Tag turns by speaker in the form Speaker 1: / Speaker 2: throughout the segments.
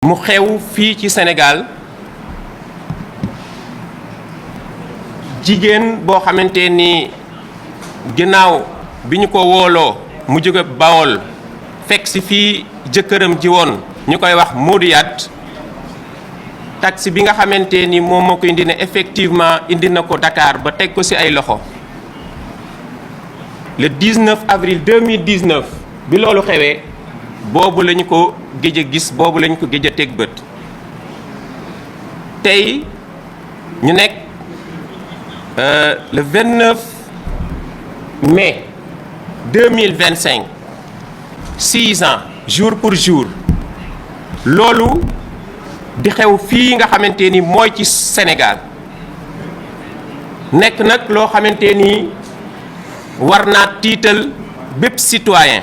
Speaker 1: mu xew fii ci Sénégal jigéen boo xamante ni ginnaaw bi ñu ko wooloo mu jóge Bawol fekk si fii jëkkëram ji woon ñu koy wax Modou Yat taxi bi nga xamante ni moom moo ko indi ne effectivement indi na ko Dakar ba teg ko ci ay loxo le 19 avril 2019 bi loolu xewee boobu lañu ko géej a gis boobu lañu ko géej a teg bët tey ñu nekk le 29 mai 2025 6 ans jour pour jour loolu di xew fii nga xamante ni mooy ci Sénégal nekk nag loo xamante ni war naa tiital bépp citoyen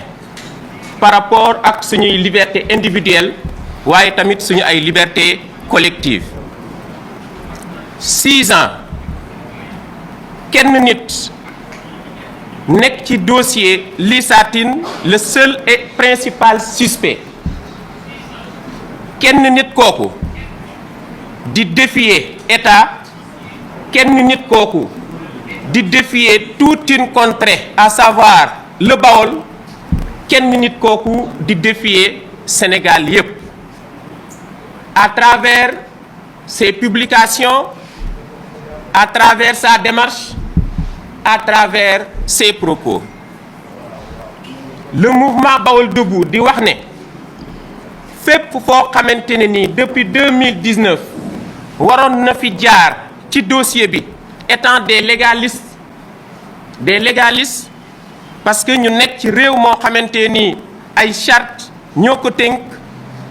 Speaker 1: par rapport ak suñuy liberté individuelle waaye tamit suñu ay liberté collective 6 ans kenn nit nekk ci dossier Lissa Tine le seul et principal suspect kenn nit kooku di défier état kenn nit kooku di défier toute une contrée à savoir le Baol kenn nit kooku di défier Sénégal yépp à travers ses publications à travers sa démarche à travers ses propos le mouvement Baol Debout di wax ne fépp foo xamante ne nii depuis 2019 waroon na fi jaar ci dossier bi étant des légalistes parce que ñu nekk ci réew moo xamante ni ay charte ñoo ko tënk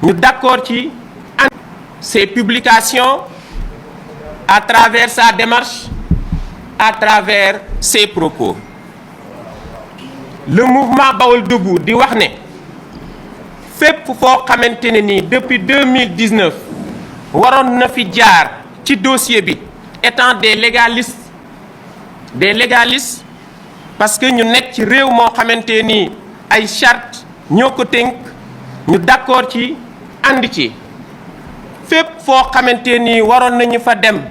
Speaker 1: ñu d'accord ci ses publications à travers sa démarche à travers ses propos le mouvement Baol Debout di wax ne fépp foo xamante ne nii depuis 2019 waroon na fi jaar ci dossier bi étant des légalistes parce que ñu nekk ci réew moo xamante ni ay charte ñoo ko tënk ñu d'accord ci ànd ci fépp foo xamante ni waroon nañu fa dem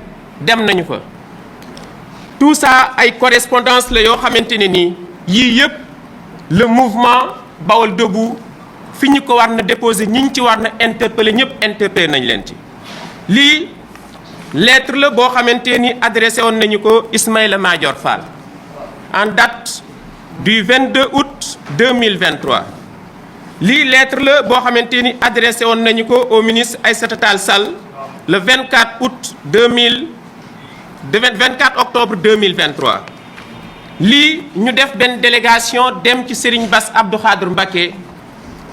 Speaker 1: nañu fa tout ça ay correspondance la yoo xamante ne nii yii yëpp le mouvement Baol Debout fi ñu ko war na déposer ñi ñu ci war na interpeller ñëpp interpeller nañ leen ci lii lettre la boo xamante ni adressé woon nañu ko Ismaïla Madior Fall en date du 22 août 2023 lii lettre la boo xamante ni adressé woon nañu ko au ministre Aïssata Tall Sall le 24 octobre 2023 lii ñu def benn délégation dem ci Serigne Bass Abdou Khadre Mbacké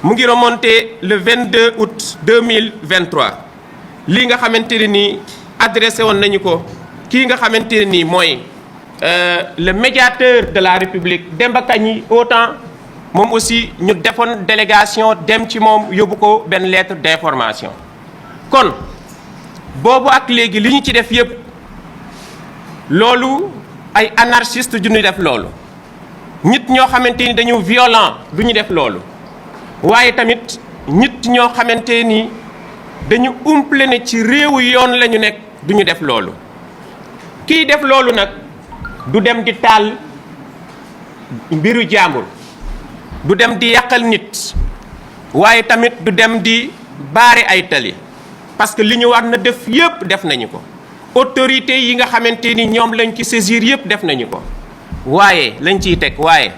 Speaker 1: mu ngi remonté le 22 août 2023 lii nga xamante ne nii adressé woon nañu ko kii nga xamante ne nii mooy le médiateur de la République Demba Kandji autant moom aussi ñu defoon délégation dem ci moom yóbbu ko benn lettre d'information kon boobu ak léegi li ñu ci def yépp loolu ay anarchiste du ñu def loolu nit ñoo xamante ni dañu violent du ñu def loolu waaye tamit nit ñoo xamante ni dañu umple ne ci réewu yoon la ñu nekk du ñu def loolu kiy def loolu nag du dem di taal mbiru jàmbur du dem di yàqal nit waaye tamit du dem di baare ay tali parce que li ñu war na def yépp def nañu ko autorité yi nga xamante ni ñoom lañ ci saisir yépp def nañu ko waaye lañ ciy teg waaye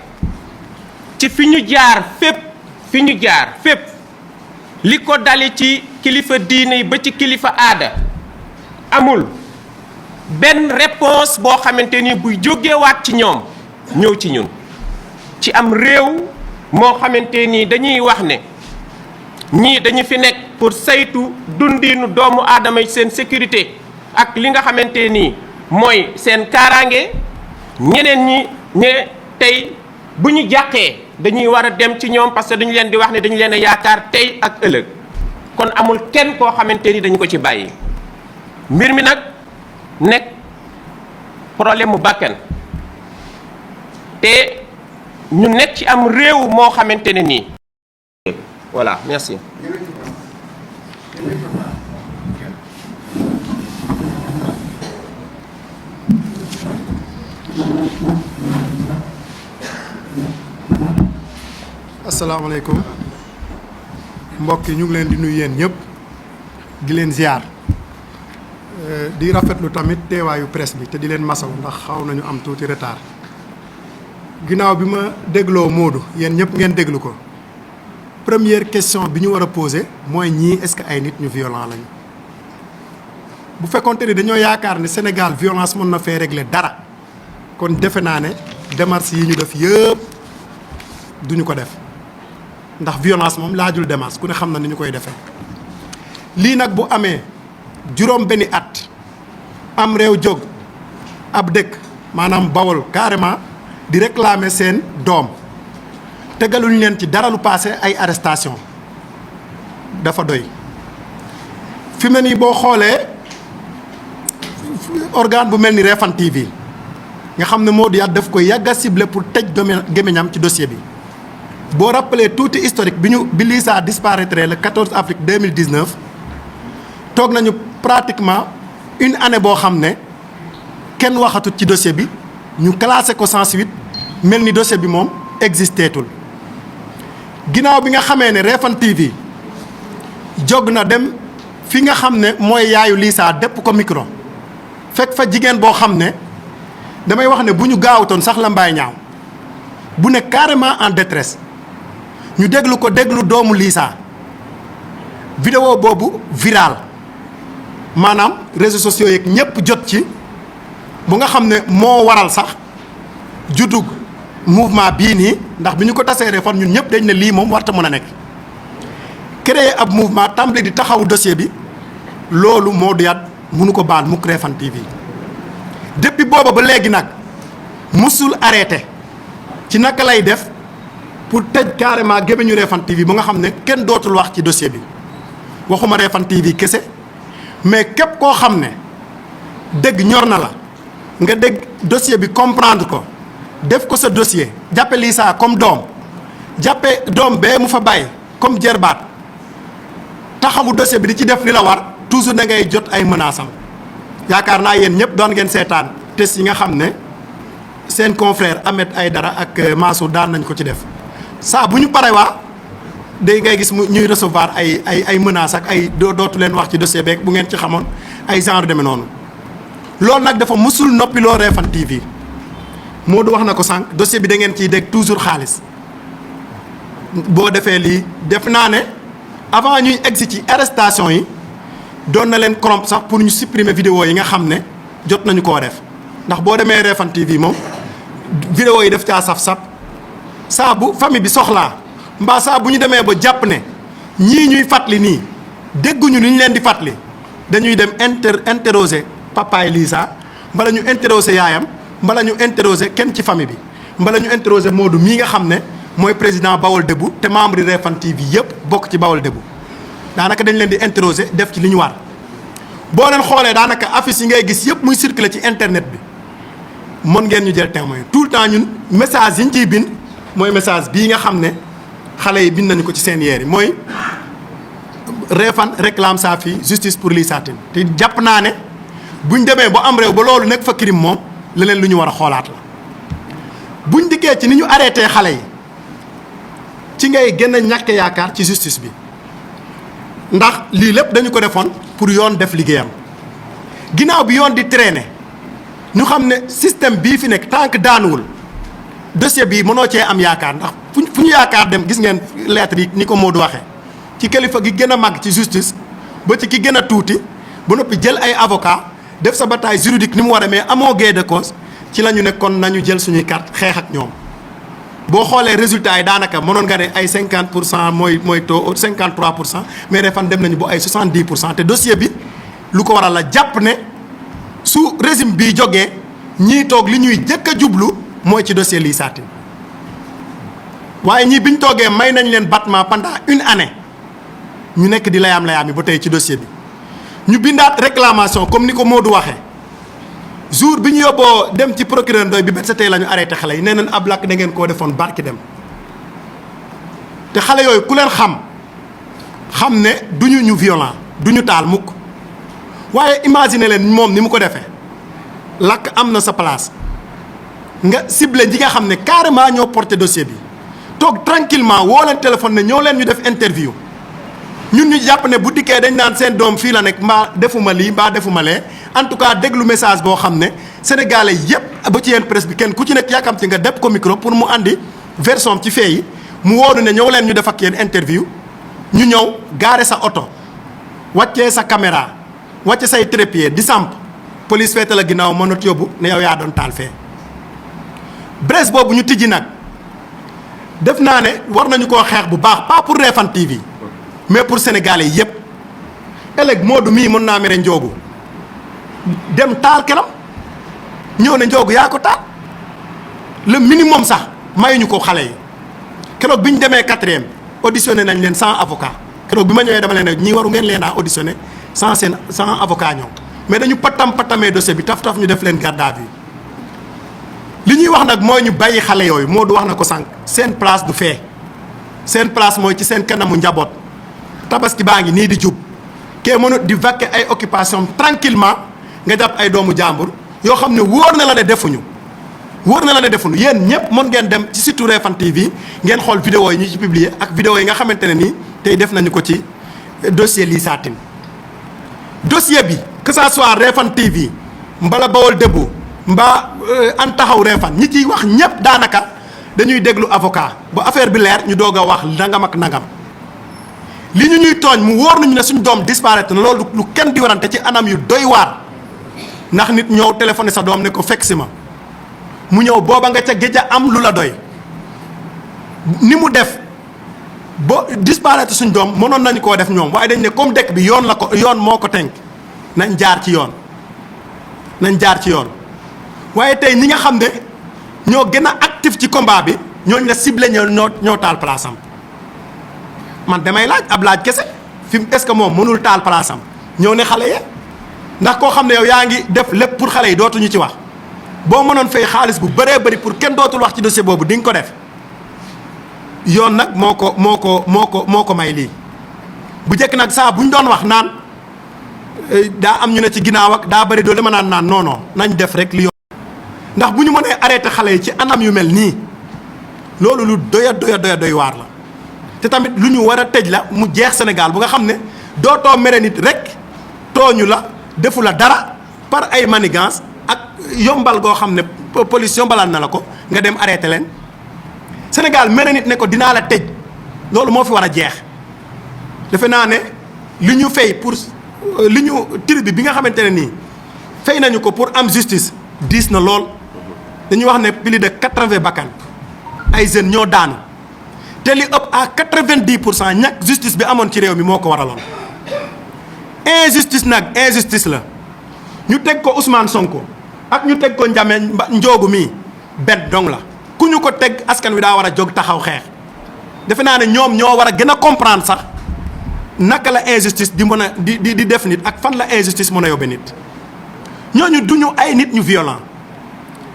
Speaker 1: ci fi ñu jaar fépp li ko dali ci kilifa diine yi ba ci kilifa aada amul benn réponse boo xamante ni buy jógewaat ci ñoom ñëw ci ñun ci am réew moo xamante ni dañuy wax ne ñii dañu fi nekk pour saytu dundinu doomu aadama yi seen sécurité ak li nga xamante ni mooy seen kaaraange ñeneen ñi ne tey bu ñu jàqee dañuy war a dem ci ñoom parce que dañu leen di wax ne dañu leen a yaakaar tey ak ëllëg kon amul kenn koo xamante ni dañu ko ci bàyyi mbir mi nag nekk problème mu bakkan te ñu nekk ci am réew moo xamante ne nii voilà merci
Speaker 2: asalaamaaleykum mbokk yi ñu ngi leen di nuyu yéen ñëpp di leen ziar di rafetlu tamit teewaayu presse bi te di leen masaw ndax xaw nañu am tuuti retard ginnaaw bi ma dégloo Modou yéen ñëpp ngeen déglu ko première question bi ñu war a poser mooy ñii est-ce que ay nit ñu violent lañu bu fekkonte ni dañoo yaakaar ne Sénégal violence mën na fee régler dara kon defe naa ne démarches yi ñu def yëpp duñu ko def ndax violence moom laajul démarche ku ne xam na ni ñu koy defee lii nag bu amee juróom benni at am réew jóg ab dëkk maanaam Bawol carrément di réclamer seen doom tegaluñ leen ci dara lu passé ay arrestation dafa doy fi mu ne nii boo xoolee organe bu mel ni Refane TV nga xam ne Modou Yade daf koy yàgg a ciblé pour tëj gémmiñam ci dossier bi boo rappelé tuuti historique bi Lisa disparaître le 14 avril 2019 toog nañu pratiquement une année boo xam ne kenn waxatut ci dossier bi ñu classé ko sans suite mel ni dossier bi moom existeetul ginnaaw bi nga xamee ne Refane TV jóg na dem fi nga xam ne mooy yaayu Lisa dépp ko micro fekk fa jigéen boo xam ne damay wax ne bu ñu gaawutoon sax la mbaay ñaaw bu ne carrément en détresse ñu déglu ko déglu doomu Lisa vidéo boobu viral maanaam réseaux sociaux yeeg ñëpp jot ci bu nga xam ne moo waral sax juddug mouvement bii nii ndax bi ñu ko tasee Refane ñun ñëpp dañ ne lii moom warta mën a nekk créer ab mouvement tàmbali di taxawu dossier bi loolu Modou Yade mënu ko baal mukk Refane TV depuis booba ba léegi nag musul arrêté ci naka lay def pour tëj carrément gémmiñu Refane TV ba nga xam ne kenn dootul wax ci dossier bi waxuma Refane TV kese mais képp koo xam ne dégg ñor na la nga dégg dossier bi comprendre ko def ko sa dossier jàppe Lisa comme doom jàppe doom bee mu fa bàyyi comme jerbaat taxawu dossier bi di ci def li la war toujours da ngay jot ay menaces am yaakaar naa yéen ñëpp doon ngeen seetaan test yi nga xam ne seen confrère Ahmed Aïdara ak Mansour daan nañ ko ci def saa bu ñu paree waa day ngay gis mu ñuy recevoir ay menaces ak ay dootu leen wax ci dossier beeg bu ngeen ci xamoon ay genre demee noonu loolu nag dafa musul noppiloo Refane TV Modou wax na ko sànq dossier bi da ngeen ciy dégg toujours xaalis boo defee lii def naa ne avant ñuy egsi ci arrestation yi doon na leen corrompre sax pour ñu supprimer vidéo yi nga xam ne jot nañu koo def ndax boo demee Refane TV moom vidéo yi def caa saf-saf saa bu famille bi soxlaa mbaa saa bu ñu demee ba jàpp ne ñii ñuy fàttali nii dégguñu li ñu leen di fàttali dañuy dem interroger papaay Lisa mbala ñu interroger yaayam mbala ñu interroger kenn ci famille bi mbala ñu interroger Modou mii nga xam ne mooy président Bawol Debout te membre yi Refane TV yëpp bokk ci Bawol Debout daanaka dañ leen di interroger def ci li ñu war boo leen xoolee daanaka affiche yi ngay gis yëpp muy circuler ci internet bi mën ngeen ñu jël témoin tout le temps ñun message yi ñu ciy bind mooy message bii nga xam ne xale yi bind nañu ko ci seen yeer yi mooy Refane réclame sa fille justice pour Lisa Tine te jàpp naa ne buñ demee ba am réew ba loolu nekk fa crime moom leneen lu ñu war a xoolaat la buñ dikkee ci ni ñu arrêté xale yi ci ngay gën a ñàkk yaakaar ci justice bi ndax lii lépp dañu ko defoon pour yoon def liggéeyam ginnaaw bi yoon di traîner ñu xam ne système bii fi nekk tant que daanuwul dossier bii mënoo cee am yaakaar ndax fu ñu yaakaar dem gis ngeen lettre yi ni ko Modou waxee ci kilifa gi gën a màgg ci justice ba ci ki gën a tuuti ba noppi jël ay avocat def sa bataille juridique ni mu war a mais amoo gain de cause ci la ñu ne kon nañu jël suñuy carte xeex ak ñoom boo xoolee résultats yi daanaka mënoon nga ne ay 50% mooy taux 53% mais Refane dem nañu ba ay 70% te dossier bi lu ko waral la jàpp ne su régime bi jógee ñii toog li ñuy jëkk a jublu mooy ci dossier Lisa Tine waaye ñii biñ toogee may nañ leen battement pendant une année ñu nekk di layaam yi ba tey ci dossier bi ñu bindaat réclamation comme ni ko Modou waxee jour bi ñu yóbboo dem ci procureur Ndoye bi bet sa tey la ñu arrêté xale yi nee nañ ab lakk da ngeen koo defoon barki dem te xale yooyu ku leen xam ne duñu ñu violent du ñu taal mukk waaye imaginer leen moom ni mu ko defee lakk am na sa place nga ciblé ñi nga xam ne carrément ñoo porté dossier bi toog tranquillement woo leen téléphone ne ñëw leen ñu def interview ñun ñu jàpp ne bu dikkee dañ naan seen doom fii la nekk mbaa defuma lii mbaa defuma lee en tout cas déglu message boo xam ne sénégalais yépp ba ci yéen presse bi kenn ku ci nekk yàkkam ci nga def ko micro pour mu andi version ci fee yi mu wóoru ne ñëw leen ñu def ak yéen interview ñu ñëw gaare sa oto wàccee sa caméra wàcce say trépied di samp police feete la ginnaaw mënut yóbbu ne yow yaa doon taal fee Brest boobu ñu tijji nag def naa ne war nañu koo xeex bu baax pas pour Refane TV mais pour sénégalais yépp ëllëg Modou mii mën naa mere Njoogu dem taal kelam ñëw ne Njoogu yaa ko taal le minimum sax mayuñu ko xale yi keroog bi ñu demee 4e auditionné nañ leen sans avocat keroog bi ma ñëwee dama leen ne ñii waru ngeen leen a auditionné sans avocat ñoom mais dañu patamee dossier bi taf ñu def leen garde à vue li ñuy wax nag mooy ñu bàyyi xale yooyu Modou wax na ko sànq seen place du fee seen place mooy ci seen kanamu njaboot tabaski baa ngi nii di jub kee mënut di vaquer ay occupation tranquillement nga jàpp ay doomu jàmbur yoo xam ne wóor na la ne defuñu yéen ñëpp mën ngeen dem ci site Refane TV ngeen xool vidéo yi ñu ci publier ak vidéo yi nga xamante ne nii tey def nañu ko ci dossier Lissa Tine dossier bi que ça soit Refane TV mbala Bawol Debout mbaa an taxaw Refane ñi ciy wax ñëpp daanaka dañuy déglu avocat ba affaire bi leer ñu doog a wax nangam ak nangam li ñu ñuy tooñ mu wóor nañu ne suñ doom disparaître na loolu lu kenn di warante ci anam yu doy waar ndax nit ñëw téléphoné sa doom ne ko fekk si ma mu ñëw booba nga ca géej a am lu la doy ni mu def ba disparaître suñ doom mënoon nañu koo def ñoom waaye dañ ne comme dëkk bi yoon moo ko tënk nañ jaar ci yoon waaye tey ñi nga xam ne ñoo gën a actif ci combat bi ñooñu la ciblé ñoo taal place am man damay laaj ab laaj kese fi mu est-ce que moom mënul taal place am ñëw ne xale ya ndax koo xam ne yow yaa ngi def lépp pour xale yi dootuñu ci wax boo mënoon fay xaalis bu bëree bëri pour kenn dootul wax ci dossier boobu di nga ko def yoon nag moo ko may lii bu njëkk nag saa bu ñu doon wax naan daa am ñu ne ci ginnaaw ak daa bëri doole ma naan non nañ def rek li yoon ndax bu ñu mënee arrêté xale yi ci anam yu mel nii loolu lu doy waar la te tamit lu ñu war a tëj la mu jeex Sénégal bu nga xam ne dootoo mere nit rek tooñu la defu la dara par ay manigance ak yombal goo xam ne police yombalaan na la ko nga dem arrêté leen Sénégal mere nit ne ko dinaa la tëj loolu moo fi war a jeex defe naa ne li ñu fay pour li ñu tribu bi nga xamante ne nii fay nañu ko pour am justice diis na lool dañuy wax ne plus de 80 bakkan ay jeunes ñoo daanu te li ëpp à 90% ñàkk justice bi amoon ci réew mi moo ko waraloon injustice la ñu teg ko Ousmane Sonko ak ñu teg ko Njoogu mii benn dong la ku ñu ko teg askan wi daa war a jóg taxaw xeex defe naa ne ñoom ñoo war a gën a comprendre sax naka la injustice di mën a di def nit ak fan la injustice mën a yóbbe nit ñooñu duñu ay nit ñu violent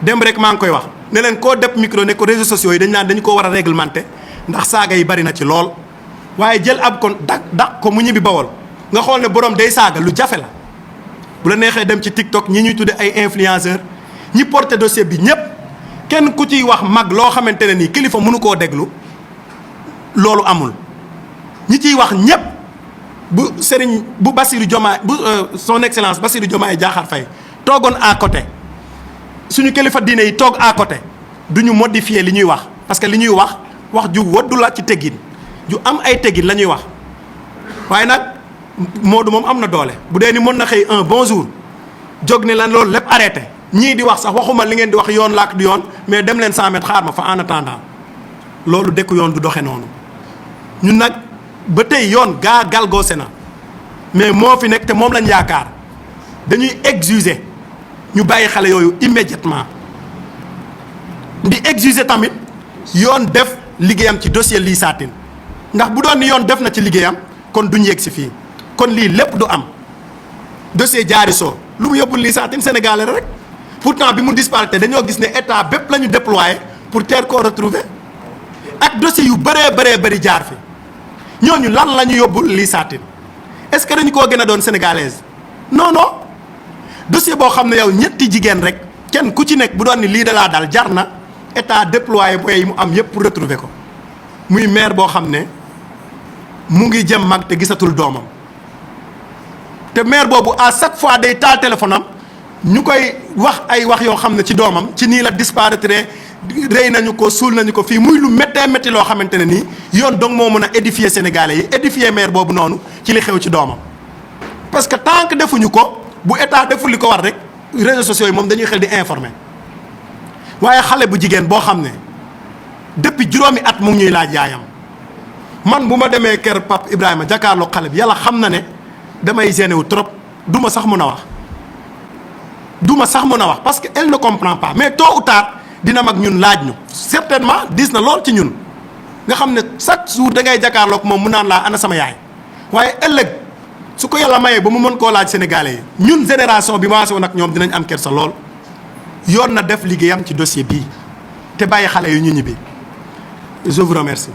Speaker 2: dem rek maa ngi koy wax ne leen koo def micro ne ko réseaux sociaux yi dañ naan dañu ko war a réglementer ndax saaga yi bari na ci lool waaye jël ab kon dak ko mu ñibbi Bawol nga xool ne borom day saaga lu jafe la bu la neexee dem ci TikTok ñi ñuy tudde ay influenceurs ñi porté dossier bi ñëpp kenn ku ciy wax mag loo xamante ne nii kilifa mënu koo déglu loolu amul ñi ciy wax ñëpp bu Serigne bu Bassirou Diomaye bu son excellence Bassirou Diomaye Diakhar Faye toogoon à côté suñu kilifa diine yi toog à côté du ñu modifier li ñuy wax parce que li ñuy wax ju waddu la ci teggin ju am ay teggin la ñuy wax waaye nag Modou moom am na doole bu dee ni mën na xëy un bon jour jóg ne lan loolu lépp arrêté ñii di wax sax waxuma li ngeen di wax yoon laak du yoon mais dem leen 100 mètres xaar ma fa en attendant loolu dëkk yoon du doxe noonu ñun nag ba tey yoon gaa galgoose na mais moo fi nekk te moom lañ yaakaar dañuy exiger ñu bàyyi xale yooyu immédiatement di exiger tamit yoon def liggéeyam ci dossier Lissa Tine ndax bu doon ni yoon def na ci liggéeyam kon duñ yegg si fii kon lii lépp du am dossier Diary Sow lu mu yóbbul Lissa Tine Sénégalais rek pourtant bi mu disparaître dañoo gis ne état bépp la ñu déployé pour teel koo retrouver ak dossier yu bëree bëri jaar fi ñooñu lan la ñu yóbbul Lissa Tine est-ce que dañu koo gën a doon sénégalaise non non dossier boo xam ne yow ñetti jigéen rek kenn ku ci nekk bu doon ni lii da laa dal jar na état déployé moyens yi mu am yëpp pour retrouver ko muy maire boo xam ne mu ngi jëm mag te gisatul doomam te maire boobu à chaque fois day taal téléphone am ñu koy wax ay wax yoo xam ne ci doomam ci nii la disparaître rey nañu ko suul nañu ko fii muy lu méttee métti loo xamante ne nii yoon donc moo mën a édifier sénégalais yi édifier maire boobu noonu ci li xew ci doomam parce que tant que defuñu ko bu état deful li ko war rek réseaux sociaux yi moom dañuy xel di informer waaye xale bu jigéen boo xam ne depuis juróomi at mu ngi ñuy laaj yaayam man bu ma demee kër Pape Ibrahima jàkkaarloo xale bi yàlla xam na ne damay gêné wu trop du ma sax mën a wax parce que elle ne comprend pas mais tôt ou tard dina mag ñun laaj ñu certainement dis na lool ci ñun nga xam ne chaque jour da ngay jàkkaarloog moom mu naan laa ana sama yaay waaye ëllëg su ko yàlla mayee ba mu mën koo laaj sénégalais yi ñun génération bi maase woon ak ñoom dinañ am kersa lool yoon na def liggéeyam ci dossier bii te bàyyi xale yu ñu ñibbi je vous remercie.